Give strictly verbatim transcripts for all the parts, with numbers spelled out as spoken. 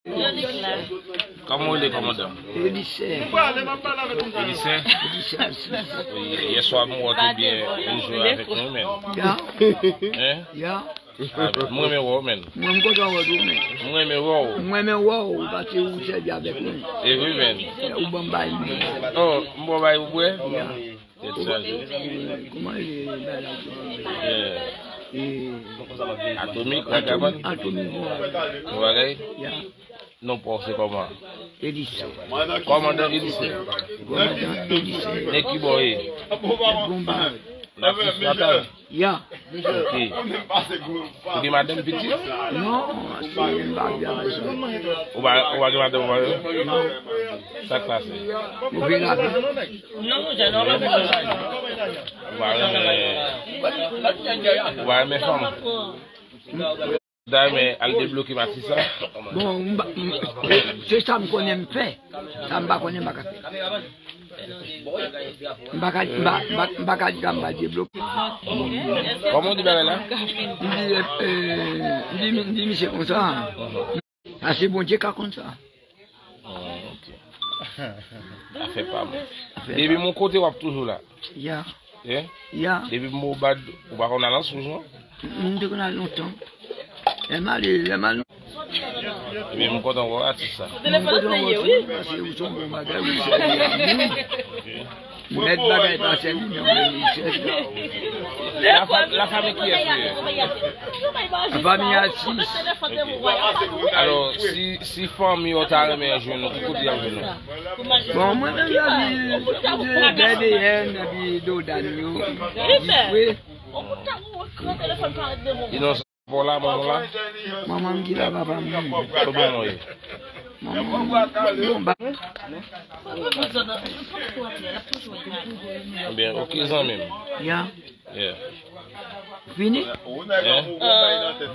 Kòman w rele, kòmandan? Elisè. Elisè? Elisè Asis. Wi, yèswa m wè w te byen jwe avèk nou, men. Ya. Hein? Ya. Ah, m renmen wè w, men. Mwen, m kontan wè w tou, men. M renmen wè w. M renmen wè w, paske ou sèvi avèk mwen. E wi, men. Ou ban m bay mwen. Oh, m ba w bay ou bwè? Ya. Tèt chaje. Kòman e bagay sa? Yeah. E Atomik, Vagabond. Atomik, bon bagay. Bon bagay? Ya. Non pa w se kòman? Elisè. Kòmandan Elisè. Kòmandan Elisè. Nèg ki bò ye? Gonba. Nafis Natal. Ya. Ok. Ou gen madanm, pitit? Non, se m pa gen madanm. Ou pa, ou pa gen madanm, ou pa gen? Non. Sa k pase? Ou vin avè? Ou pa renmen, ou pa renmen fanm? Ou ta renmen al debloke m atis la? Bon, m pa, m, se sa m konnen m fè. Sa m pa konnen m pa ka fè. M pa ka, m pa, m pa, m pa ka di sa m pa debloke. Kòman w di bagay la? M di, eh, m di, m di misye konsa. Sa se Bondye ka konn sa. Oh, ok. Afè pa m. Depi m yon kote, w ap toujou la. Ya. Eh? Ya. Depi m o bad, ou pa konn al an sou non? M te konn al lontan. Lè m ale, lè m al. Ebyen, m kontan wè w atis sa. M kontan wè w tou, paske ou se yon bon bagay, ou se yon moun. Mèt bagay pa sèvi, men ou menm ou sèvi. La fa-, la famille kiyès ou ye? La famille Asis. Alò, si, si fanmi w ta renmen jwenn ou, ki kote y ap jwenn ou? Bon, mwen menm, la vi, de B D N, epi Dodan yo, Difwe. Di non, sa pa w la, manman w la? Manman m ki la, papa m menm. Kòman w ye? Manman m, bon, ba. Ebyen, ok, zanmi m. Ya. Yeah. Fini? Hein?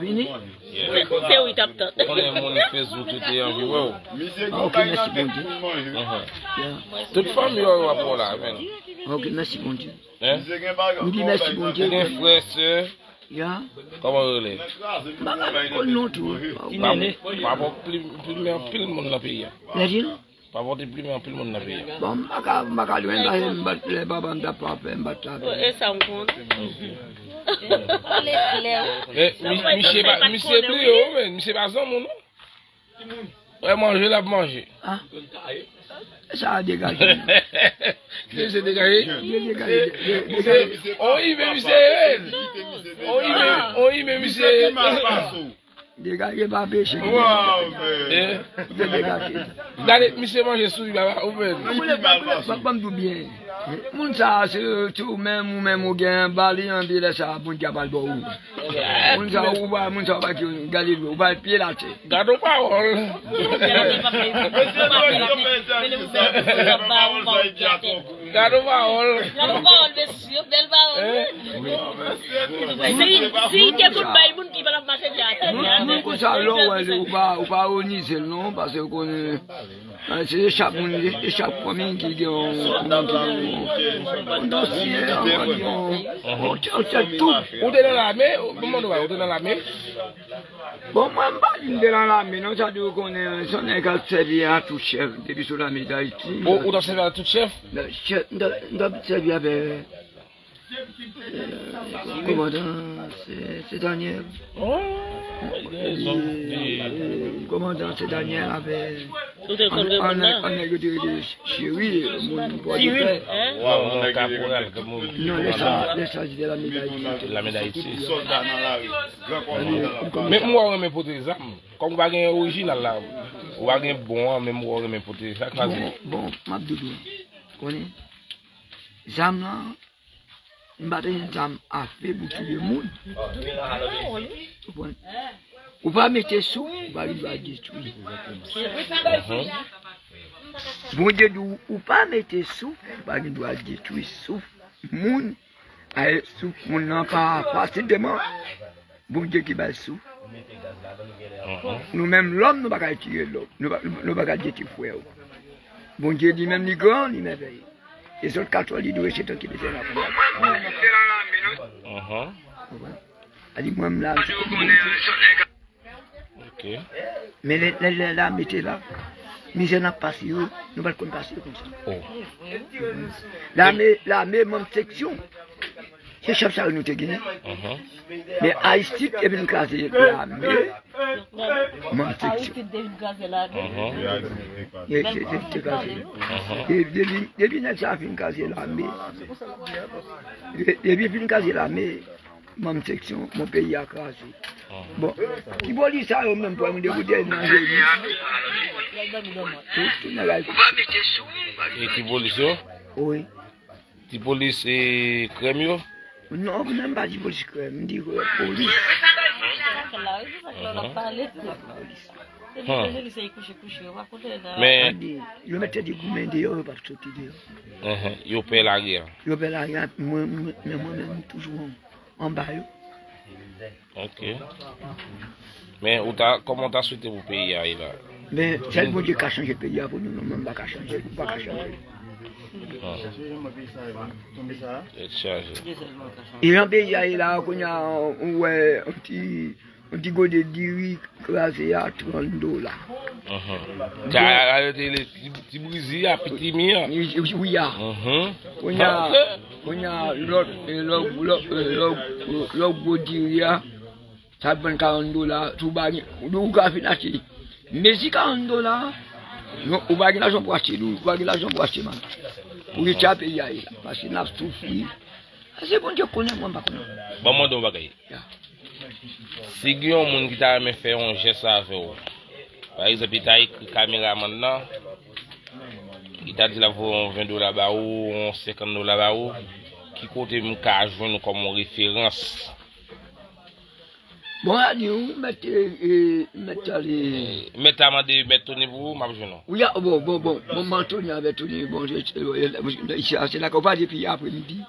Fini? Yeah. Se ou ki t ap tann. Konnen moun Facebook yo te anvi wè w. Ah, ok, mèsi Bondye. Mhm. Ya. Tout fanmi yo ap wè w la, men. Ah, ok, mèsi Bondye. Hein? M di mèsi Bondye. Ou gen frè, sè? Ya. Kòman yo rele? M pa ka di non tou. Pa, pa, pa pli, pli, anpil moun nan peyi a. Lè di non? Pa pote plimen anpil moun nan peyi a. Bon, m pa ka, m pa ka lwen, paske m bat lè papa m t ap frape, m bat frape. E sa m konnen. Pale klè. E, mi-, misye pa, misye bliye w, men, misye pa zanmi w, non. Wè, manje l ap manje. Ah. Sa a degaje. Misye degaje? Misye degaje, de-, de-, degaje. Oyi, men misye red. Oyi, men, oyi, men misye. Degaje pa peche. Waw, men. Eh? Degaje. Gade, misye manje sourit, baba, ou menm. Ban m di w byen. Moun sa a, se tou menm, ou menm, ou gen bali, anpi lè sa a, Bondye ap al ba ou. Moun sa a, ou pa, moun sa a, ou pa ki, gade, ou pa pye l atè. Gade yon pawòl. Gade yon pawòl. Gade yon pawòl, mesye. Bèl pawòl, wi. Si, si te konn bay moun ki pa t ap mache byen atè. Moun, moun konsa, lè w wè l, ou pa, ou pa ironize l non, paske ou konnen, eh, se chak moun, se chak fanmi ki gen yon, yon, yon dosye, yon, yon, yon tèt tout. Ou te nan lame? Ou, ou te nan lame? Bon, mwen, m pa di m te nan lame non, sa di ou konnen, se yon nèg k ap sèvi a tout chèf, depi sou lame Dayiti. Ou, ou t ap sèvi a tout chèf? Chèf, m t ap, m t ap sèvi avè Kòmandan, se, se Daniel. Oh, li gen rezon. Kòmandan, se Daniel avè, ou te konn an, an, an nèg yo te rele Cheri, moun Pòdepè. Non, non, kaporal, ke moun. Non, lè sa, lè sa, se te lame Dayiti. Lame Dayiti. Men m wè w renmen pote zam. Kòm ou pa gen orijinal la, ou pa gen bon an, men m wè w renmen pote. Sa k pase? Bon, bon, m ap di w, konnen, zam lan, m pa t gen zam afe pou touye moun. Ou konprann? Ou pa mete sou, ou pa gen dwa detwi. Bondye di w, ou pa mete sou, ou pa gen dwa detwi souf moun. Ay, souf moun nan pa fasilman. Bondye ki bay souf. Nou menm lòm, nou pa ka tire lòm. Nou pa, nou pa ka detwi frè w. Bondye li menm li gran, li mèvèye. E zòt katòlik, li dwe se tanki bezwen la. Konprann? A di mwen m la, m se Ok. Men lè, lè, lè lame te la, mizè n ap pase yo, nou pa t konn pase yo konsa. Oh. Lame, lame, manm seksyon, se chèf sa yo nou te genyen. Mhm. Men Aristide te vin kraze lame, manm seksyon. Aristide te vin kraze lame. Mhm. Ye, se, se, te kraze. Mhm. E depi, depi nèg sa fin kraze lame, de-, depi fin kraze lame, manm seksyon, mon peyi a kraze. Bon, ti polis sa yo menm, pou mwen degoute nan jeni. Tout, tout nèg ay kouche. E ti polis yo? Wi. Ti polis e krèm yo? Non, menm pa ti polis krèm, m di, euh, polis. Sa k la, sa k la, n ap pale. Polis. Se li ki se kouche, kouche, yo pa koute la. Men gade, yo mete di goumen deyò, yo p ap soti deyò. Mhm. Yo pè lari a. Yo pè lari a, mwen, mwen, men mwen menm, m toujou an, anba yo. Ok. Men ou ta, kòman w ta swete pou peyi a ye la? Men, sèl Bondye ka chanje peyi a pou nou, nou menm pa ka chanje, nou pa ka chanje. Ah. Tèt chaje. E jan peyi a ye la, kounye a, ou wè, yon ti, yon ti gode diri kraze a, trant dola. Mhm. Sa, a, a, rete le ti, ti brizi a, pitimi a. Wi, wi, wi, a. Mhm. Kounye a, kounye a, lòt, e, lòt, lòt, e, lòt, lòt gwo diri a, sa ap vann karant dola, si w pa gen, ou ka fin achte. Mezi karant dola, non, ou pa gen lajan pou achte diri, ou pa gen lajan pou achte manje. Pou retire peyi a ye la, paske n ap soufri. Se Bondye konnen, mwen pa konnen. Bon, mwen mande yon bagay. Ya. Si gen yon moun ki ta renmen fè yon jès avè w, pa egzanp, li ta ekri kameramann nan, li ta di l ap voye yon ven dola ba ou, yon senkant dola ba ou, ki kote m ka jwenn ou kòm yon referans? Bon, a di ou, mèt, e, e, mèt ale. Mèt a mande mèt Tony pou ou, m ap jwenn ou. Wi, a, bon, bon, bon, bon, mèt Tony avèk Tony, bon, se, se, se, se la ke w pale, epi aprè midi,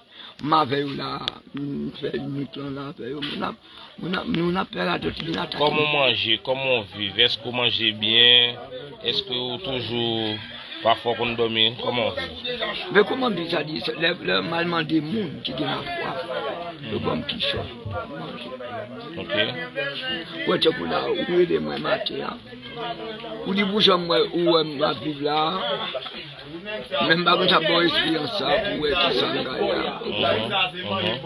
m avè yo la, m fè nwit lan la, fè yo, moun ap, moun ap, moun ap fè radòt, vin atake. Kòman w manje, kòman w viv, èske w manje byen, èske w toujou Pafwa w konn dòmi, kòman w fè? Men kòman m di sa di, lè, lè m al mande moun ki gen lafwa, yo ban m kichòy. Ok. Ou wè tankou la, ou rele mwen maten an. Ou di pou jan m wè, ou wè m ap viv la. Men m pa konn sa bon esperyans sa pou wè ki sa m ka ye la. Mhm, mhm.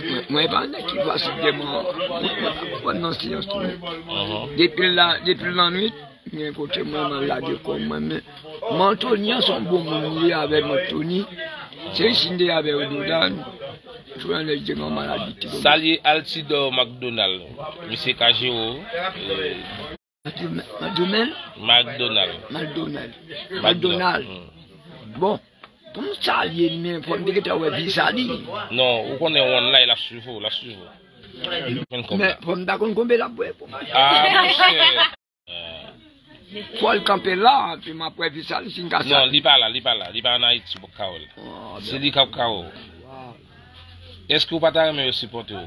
Mwen, mwen pa nèg ki fasilman, mwen, mwen pa konprann nan seyans tou. Mhm. Depi la, depi lannwit, Gen kote mwen, mwen lage kò mwen, men Mantoni an se yon bon moun li ye avè Mantoni. Se isit m te ye avè Ododan. Tou lè nèg te gen yon maladi ti bon. Salye Altidor McDonald. Misye ka jere w. Madonèl? McDonald. McDonald. McDonald. Bon, pou m salye l, men fò m te gentan wè vizaj li. Non, ou konnen online, l ap swiv ou, l ap swiv ou. Men fò m ta konn konbyen l ap bwè pou m. Ah, monchè. Fò l kanpe la, epi m ap wè vizaj li si m ka sa. Non, li pa la, li pa la. Li pa ann Ayiti, ou p ap ka wè l. Ah, se li k ap ka wè w. Èske ou pa ta renmen yo sipòte w?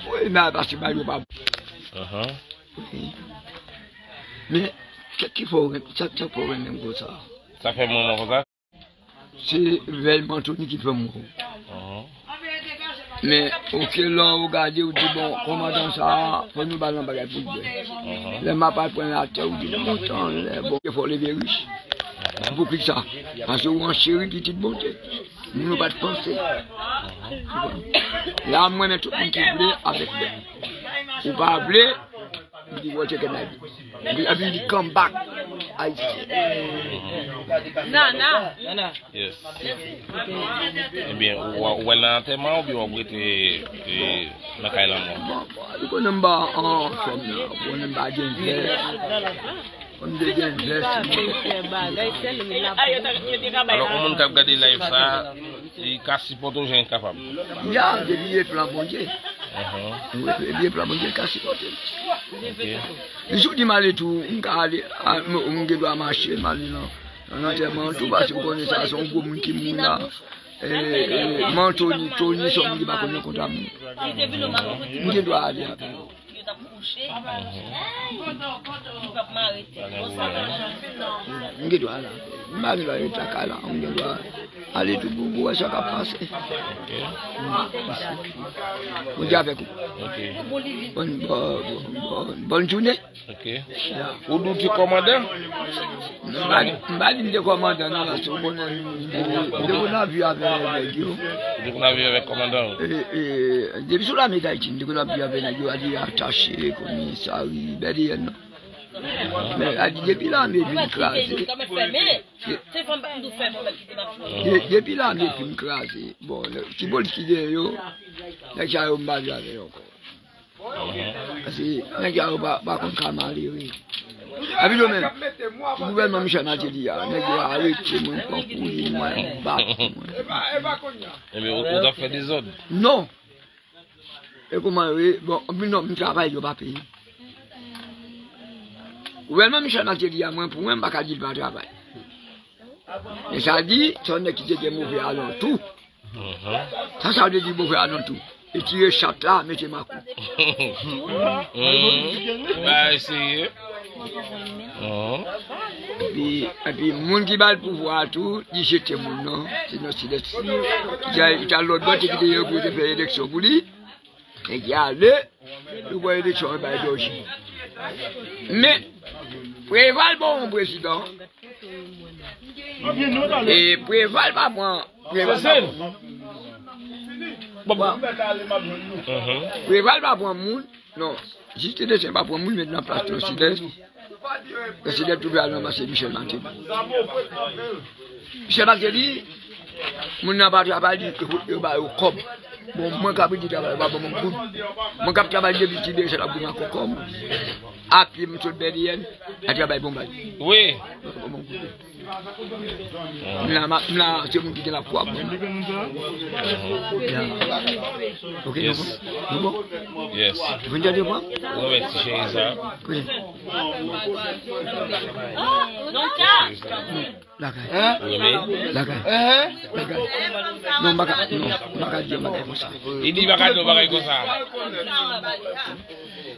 Wi, men paske bagay yo pa bon. Ahan. Wi. Men, sa k fè w renmen, sa k fè w renmen m konsa? Sa fè m renmen w konsa? Se vèy Mantoni ki fè m wè w. Ahan. Men, oke, lè w gade, ou di, bon, kòmandan sa a, fò nou ba l yon bagay pou l bwè. Ahan. Lè m ap al pran l atè, ou di, monte anlè, bon, fò w leve rich. Ahan. Se pou ki sa? Paske ou an cheri pitit Bondye. Moun yo pa t panse. Ahan. La, mwen, men tout moun ki vle avèk mwen. Ou pa vle, Li di, "Watch again, Nike." Li, li di, "Come back, Haiti." Nana. Yes. Ebyen, ou, ou wè l nan antèman oubyen w ap rete, e, nan kay lanmò? Bon, bon, li konnen m pa an fòm nan, konnen m pa gen vès. Konnen m te gen vès. Alò, yon moun k ap gade live sa, li ka sipòte w jan l kapab. Ya, depi e plan Bondye. Ahan. Wi, depi e plan Bondye, li ka sipòte m. Ok. Jou di m ale tou, m ka ale, a, m, m gen dwa mache, m ale nan, nan antèman tou, paske w konnen sa, se yon gwo moun ki mouri la. E, e, Mantoni, Toni, se yon moun ki pa konn nan konta moun. M gen dwa ale avè yo. M gen dwa ale avè yo. M pa gen dwa rete lakay la, m gen dwa ale. Ale tou pou, pou wè sa k ap pase. Ok. Bondye avèk ou. Ok. Bòn, bòn, bòn, bòn jounen. Ok. Ou di w te kòmandan? M pa, m pa di m te kòmandan, non, paske ou konnen, m te, m te konn ap viv avèk nèg yo. Ou te konn ap viv avèk kòmandan ou? E, e, depi sou lame Dayiti, m te konn ap viv avèk nèg yo, a di atache, komisari, bèdeyèn, non. Men, a di depi lame vin kraze. De-, depi lame fin kraze, bon, ti polis ki genyen yo, nèg sa yo m pa viv avè yo ankò. Paske nèg sa yo pa, pa konn ka malere. Epi yo menm, gouvènman Michel Martelly a, nèg yo arete mwen, pran kouri mwen, bat mwen. Ebyen, ou, ou t ap fè dezòd? Non. E kòman yo ye? Bon, anpil non, m travay, yo pa peye. Gouvènman Michel Martelly a, mwen, pou mwen, m pa ka di l pa travay. Men sa di, se yon nèg ki te gen move alantou. Sa, sa vle di move alantou. E tire chat la, mete makou. Ba eseye. Epi, epi moun ki ba l pouvwa a tou, li jete moun nan, se nan Sidès. Ki te, li te al lòt bò, te kite yo pou yo te fè eleksyon pou li. Nèg yo ale, yo pran eleksyon an bay Dòji. Men, Preval pa yon prezidan. E Preval pa pran, Preval pa pran. Preval pa pran moun. Non, Jistin Destin pa pran moun met nan plas nan Sidès. Nan Sidès tou al ranmase Michel Martelly. Michel Martelly, moun nan pa travay, li, yo ba yo kòb. Bon, mwen k ap di travay, yo pa ban mwen goud. Mwen k ap travay depi ti bebe, se la pou mwen kòkòm. A pye, m sot bèdeyèn, a travay bon bagay. Wi. Yo pa ban mwen goud. M la, ma, m la, se moun ki gen lafwa, bon. Ya. Ok, nou bon? Nou bon? Yes. Vin tande mwen? Ou wè ti cheri sa? Kote? Lakay. Lakay. Lakay. Non, m pa ka, non, m pa ka di yon bagay konsa. Li di li pa ka di yon bagay konsa.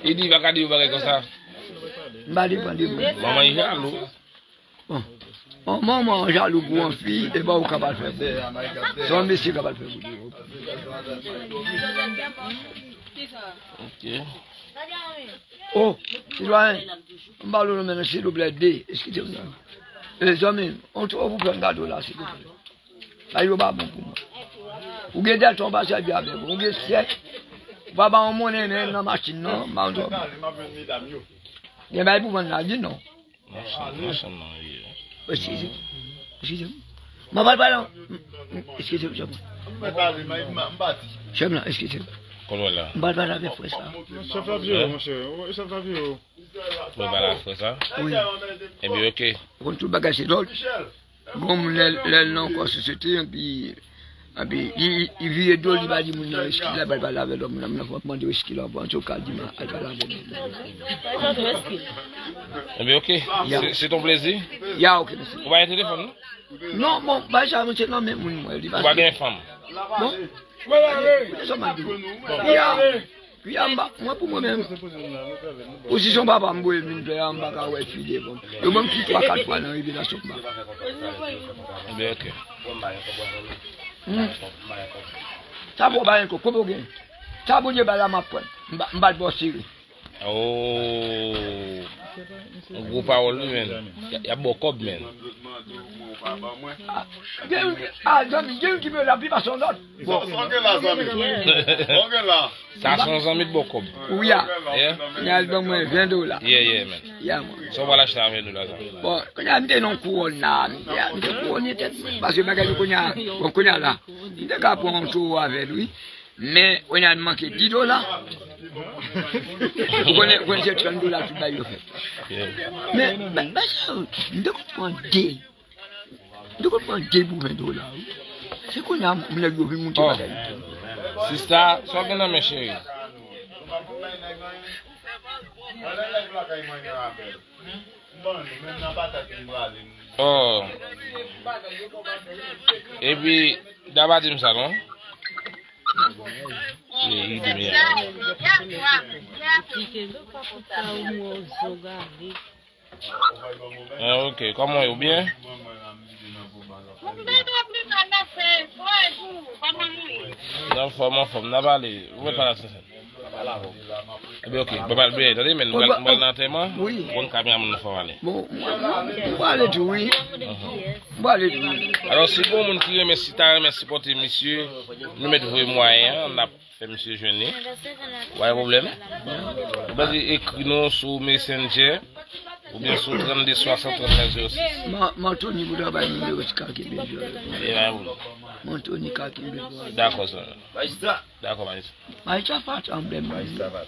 Li di li pa ka di yon bagay konsa. M pa depann de moun. Manman li jalou. Bon. Bon, manman jalou pou yon fi, e ba ou kapab fè pou li. Se yon mesye kapab fè pou li. Ok. Oh, sitwayen, m pa vle non, men silvouplè, de, eskize m non. E zanmi m, on tro pou fè m gade w la, silvouplè. Sa yo pa bon pou mwen. Ou gen dèt, ou pa sèvi avèk ou. Ou gen sèk, ou pa ba yon monnen men nan machin nan, m pa yon tro. Gen bagay pou vann la, di non. Machann, machann nan ye. Eskize. Eskize m. Mwen pral pale. Eskize m, chèf mwen. Chèf lan, eskize m. Konn wè la. Mwen pral pale avèk frè sa. Chèf la vye, monchè. Chèf la vye. Mwen pale avèk frè sa. Wi. Ebyen, ok. Ou konn tout bagay se lòd. Gon moun lè, lè l nan kò sosyete, epi Epi, li, li vire do, li pa di moun nan eskiz la, pral pale avè lòm nan, moun nan ap mande w eskiz la, bon, antouka, di m al pale avè moun nan. Ebyen, ok. Ya. C'est, c'est ton plaisir? Ya, ok, mèsi. Ou pa gen telefòn, non? Non, bon, bay sa, mwen se nan men moun, mwen, li pa. Ou pa gen fanm? Bon. Koute sa m ap di w. Ya. Wi, anba, mwen pou mwen menm. Pozisyon papa m voye m vin fè a, m pa ka wè fi devan m. Yo ban m ki twa, kat fwa nan revelasyon m pa. Ebyen, ok. Hmm. Sa bon, ba enko, kote w gen? Sa Bondye ba la, m ap pran. M ba, m ba l bò sere. Oh. Yon gwo pawòl, wi, menn. Y a, y a ba w kòb, menn. Ah, gen, ah, zanmi, gen ki vle la pi pase yon lòt. Bon. Sa w gen la, zanmi? Sa w gen la? Sa se yon zanmi t ba w kòb. Wi, a. Yeah? Li al ban mwen ven dola. Yeah, yeah, man. Yeah, man. Sa w pral achte a ven dola sa? Bon, kounye a, m te nan kouwòn la, m te, m te kouwone tèt mwen. Paske bagay yo kounye a, bon, kounye a la, m te ka pran yon towo avè l, wi. Men, kounye a, m manke di dola. Ou konnen, ou konnen se trant dola tout bagay yo fèt. Yeah. Men, ba, ba sa, m te konn pran de. M te konn pran de pou ven dola, wi. Se kounye a, nèg yo vin moute bagay yo. Sista, sa w gen nan men, cheri? Oh. Epi, da pa di m sa, non? Cheri, di m ya. Ah, ok. Kòman w ye, ou byen? N anfòm, anfòm, n ap ale. Ou mèt pale a Sensen. Ebyen, ok. Mwen pral byen, tande, men mwen pral nan antèman. Wi. Bon, kameraman, nou fè ale. Bon, mwen, mwen, mwen pale tou, wi. Mwen pale tou, wi. Alò, si gon moun ki renmen, si ta renmen sipòte misye, nou mèt voye mwayen an, n ap fè misye jwenn li. Pa gen pwoblèm. Ou bezwen ekri nou sou Messenger oubyen sou trannde swasanntrant zewo sis. Man, man Tony pou ta bay nimewo ti ka kenbe jòl. E pa gen pwoblèm. Man Tony ka kenbe jòl. Dakò, sa. Majistra. Dakò, majistra. Majistra pa t anblèm. Majistra pa t.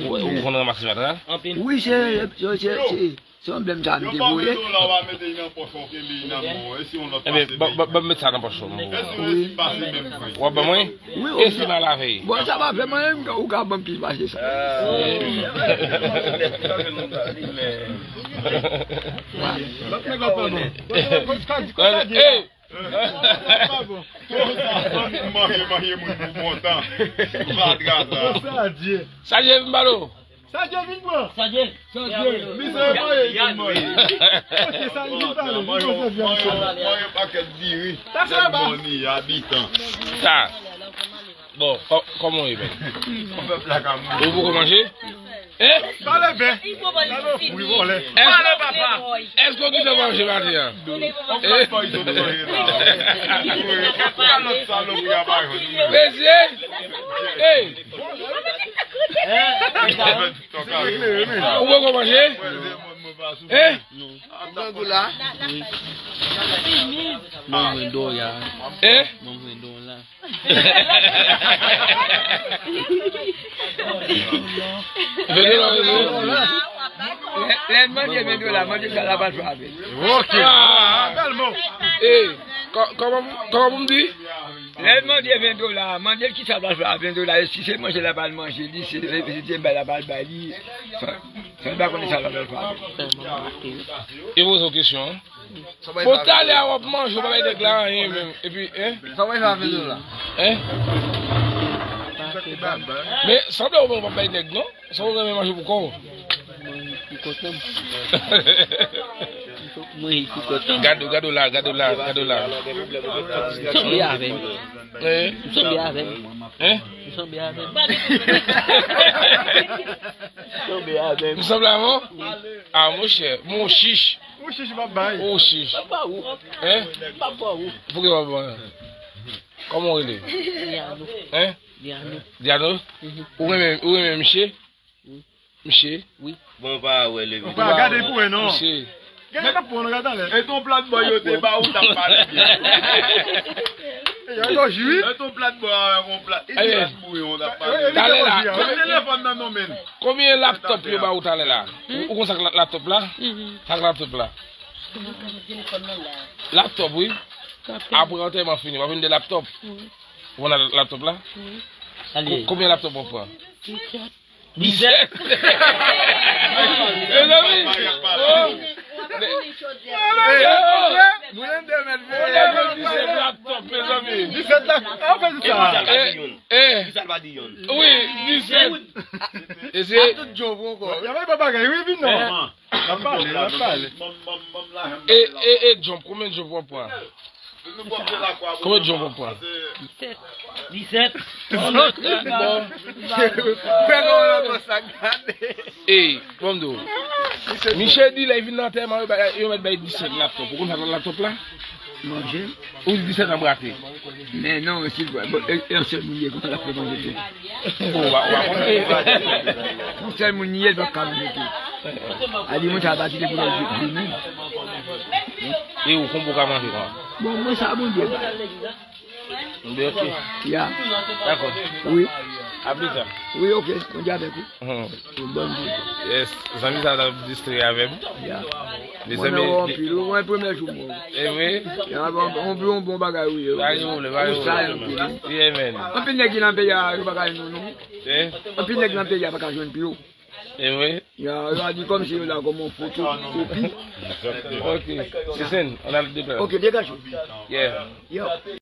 Ou, ou konn ranmase fatra? Wi, se, se, se, se. Se yon blèm sa m te voye. Ebyen, ban, ban, ban m met sa nan pòch ou. Wi. W ap ban mwen? Wi, e si m al avè l? Bon, sa pa fè mwen, ou ka ban m plis pase sa. Lòt nèg la pa bon. Hey! Manje, manje moun pou bon tan. Fatra sa. Sa Dye. Sa Dye vin ba nou. Sa Dye vin pran. Sa Dye. Sa Dye. Misye manje, vin manje. Sa li vin pale, li vin pale. Manje pakèt diri. Sa se la ba. Moni, abitan. Sa. Bon, kò-, kòman w ye, men? Ou poko manje? Eh? Pale byen. Wi, vòlè. Pale, papa. Èske w gentan manje maten an? Eh? Mesye! Hey! Ou poko manje? Eh? Mwen mwen do ya. Eh? Mwen mwen do la. Lè, lè l mande ven dola, mande sa l ap al fè avè l. Ok. Ah, bèl mo. Eh, kò-, kòman, kòman pou m di? Lè l mande ven dola, mande l kisa l ap al fè avè ven dola. E si se manje l ap al manje, li, se, se, se bay l ap al bay li. Sa, sa l pa konnen sa l ap al fè avè l. E poze w kesyon. Bon, talè a w ap manje, w pa bay nèg la anyen menm. Epi, hein? Sa w ap fè avè l la? Hein? Men, sanble w menm w pa bay nèg, non? Sa w renmen manje pou kò w? Mwen, pou kòtan. Mwen, pou kòtan. Gade w, gade w la, gade w la, gade w la. Sanble avè m. Hein? Sanble avè m. Hein? Sanble avè m. Sanble avè m. Sanble avè w? Wi. Ah, monchè, mon chich. Ou chich, m ap bay. Ou chich. M ap ba ou. Hein? M ap ba ou. Poukisa w ap ba mwen? Kòman w rele? Diano. Hein? Diano. Diano? Mhm. Ou renmen, ou renmen misye? Wi. Misye? Wi. Bon, pa wè le. Ou pa gade pou wè, non. Misye. Gade, t ap pran, gade talè. E ton plat bò yo te ba ou, t ap pale byen. E yo jwi. E ton plat bò, yon plat. E plat bouyon, t ap pale. Talè la. Konbyen telefòn nan non men? Konbyen laptop yo ba ou talè la? Ou, ou konn sa k la-, laptop la? Mhm. Sa k laptop la? Laptop, wi. Apre antèman fini, w ap vin de laptop. Wi. Ou konn laptop la? Wi. Ko-, konbyen laptop w ap pran? Disèt. Mezanmi. Oh. Mwen menm de mèt veye. Disèt laptop, mezanmi. Disèt laptop. An fè sa. Eh, eh. Wi, disèt. E se a tout djòb ankò. Y a pa bagay, wi, vin non. N ap pale, n ap pale. E, e, e, jump, konbyen jump w ap pran? Konbyen jump w ap pran? Disèt. Disèt. Bon. Fè kòman laptop sa gade. Ey, bon m di w. Miche di lè l vin nan antèman, yo bay, yo mèt bay disèt laptop. Ou konn sa laptop la? Manje. Ou di disèt an brate. Men non, si, bon, e, e, yon sèl moun ye, kòman l ap fè manje tou? Bon, w a, w a konnen. Yon sèl moun ye, l pa ka manje tou. A di moun sa pa kite pou lòt vini. E ou, konbyen w ka manje, kòman? Bon, mwen sa Bondye ba. Bondye, ok. Ya. Dakò. Wi. A pli ta. Wi, ok. Bondye avèk ou. Bon, bon. Yes, zanmi sa t ap distrè avè m. Ya. Mezanmi, mwen wè anpil, wi, mwen premyè jou mwen wè. E wi. Ya, bon, bon, bon, bon bagay, wi. Pa gen pwoblèm, pa gen pwoblèm. Yeah, man. Anpil nèg ki nan peyi a, yo pa ka jwenn nou, non. Eh? Anpil nèg nan peyi a pa ka jwenn pou yo. E wi. Ya, yo a di kòmsi yo la kòm yon fotokopi. Ok. Sisèn, on a le débat. Ok, dégage. Yeah. Yo.